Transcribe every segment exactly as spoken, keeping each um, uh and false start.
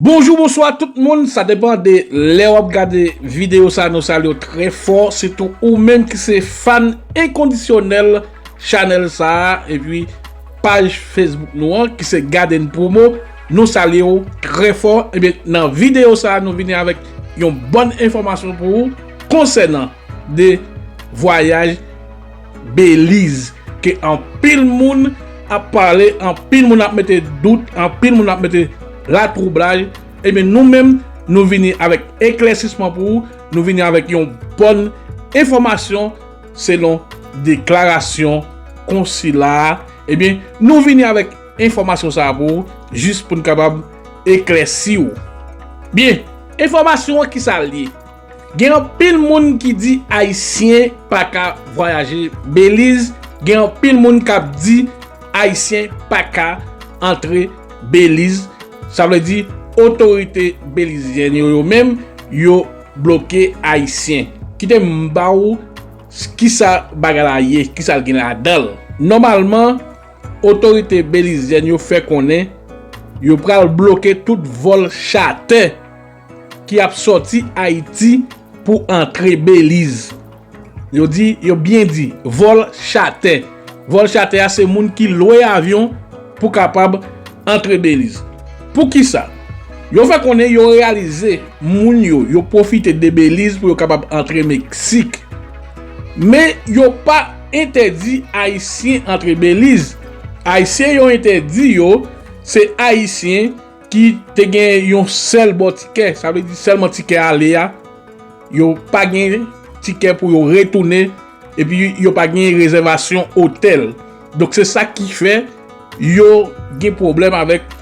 Bonjou, bonswa tout moun, sa depann de lè w ap gade videyo sa, nou salye w trè fò, sitou ou menm ki se fan enkondisyonèl chanèl sa a, epi paj Facebook nou an, ki se Garden Promo, nou salye w trè fò. Ebyen, nan videyo sa a, nou vini avèk yon bòn enfòmasyon pou ou konsènan de vwayaj Beliz, ke anpil moun ap pale, anpil moun ap mete dout, anpil moun ap mete latwoublaj. Ebyen, nou menm, nou vini avèk eklèsisman pou ou, nou vini avèk yon bòn enfòmasyon selon deklarasyon konsila a. Ebyen, nou vini avèk enfòmasyon sa a pou ou, jis pou n kapab eklèsi w. Byen, enfòmasyon an ki sa l ye? Gen anpil moun ki di Ayisyen pa ka vwayaje Beliz, gen anpil moun k ap di Ayisyen pa ka antre Beliz. Sa vle di, otorite belizyèn yo, yo menm, yo bloke Ayisyen. Kite m ba ou s- kisa bagay la ye, kisa l gen ladan l. Nòmalman, otorite belizyèn yo fè konnen yo pral bloke tout vòl chatè ki ap sòti Ayiti pou antre Beliz. Yo di, yo byen di, vòl chatè. Vòl chatè a se moun ki lwe avyon pou kapab antre Beliz. Poukisa? Yo fè konnen yo reyalize moun yo, yo pwofite de Beliz pou yo kapab antre Meksik. Men yo pa entèdi Ayisyen antre Beliz. Ayisyen yo entèdi yo, se Ayisyen ki te gen yon sèl bò tikè, sa vle di sèlman tikè ale a. Yo pa gen tikè pou yo retounen, epi yo pa gen rezèvasyon otèl. Donk, se sa ki fè yo gen pwoblèm avèk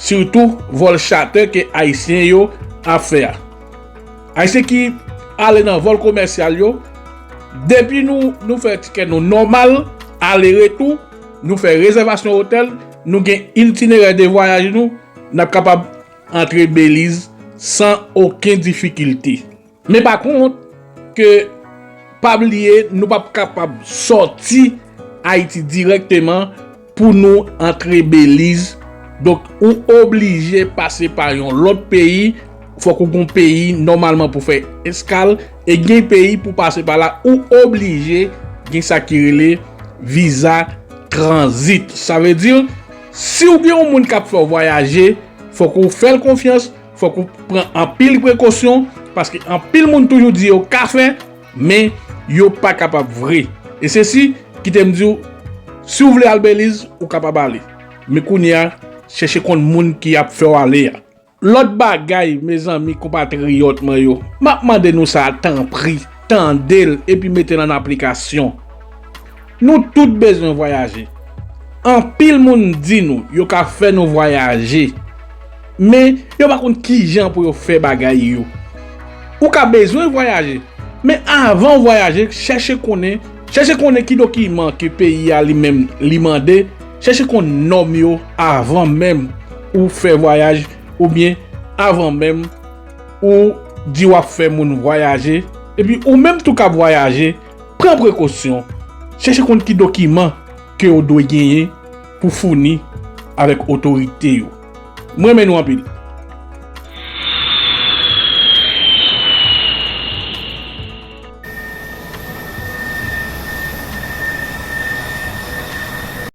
sitou vòl chatè ke Ayisyen yo ap fè a. Ayisyen ki ale nan vòl komèsyal yo, depi nou, nou fè tikè nou nòmal, ale retou, nou fè rezèvasyon otèl, nou gen itinerè de vwayaj nou, n ap kapab antre Beliz san okenn difikilte. Men pa kont, ke pa bliye, nou p ap kapab sòti Ayiti dirèkteman pou nou antre Beliz. Donk, ou oblije pase pa yon lòt peyi. Fòk ou gon peyi nòmalman pou fè eskal. E gen peyi pou pase pa la, ou oblije gen sa ki rele viza tranzit. Sa vle di, si w gen yon moun k ap fè w vwayaje, fòk ou fè l konfyans, fòk ou pran anpil prekosyon, paske anpil moun toujou di yo ka fè, men yo pa kapab vre. E se si, kite m di w, si w vle al Beliz, ou kapab ale. Men kounye a, chèche konn moun ki ap fè w ale a. Lòt bagay, mezanmi, konpatriyòt mwen yo, m ap mande nou sa, tanpri, tande l epi mete l an aplikasyon. Nou tout bezwen vwayaje. Anpil moun di nou yo ka fè nou vwayaje, men yo pa konn kijan pou yo fè bagay yo. Ou ka bezwen vwayaje, men avan w vwayaje, chèche konnen, chèche konnen ki dokiman ke peyi a li menm li mande, chèche konn nòm yo avan menm ou fè vwayaj, oubyen avan menm ou di w ap fè moun vwayaje, epi ou menm tou k ap vwayaje, pran prekosyon, chèche konn ki dokiman ke w dwe genyen pou founi avèk otorite yo. Mwen renmen nou anpil.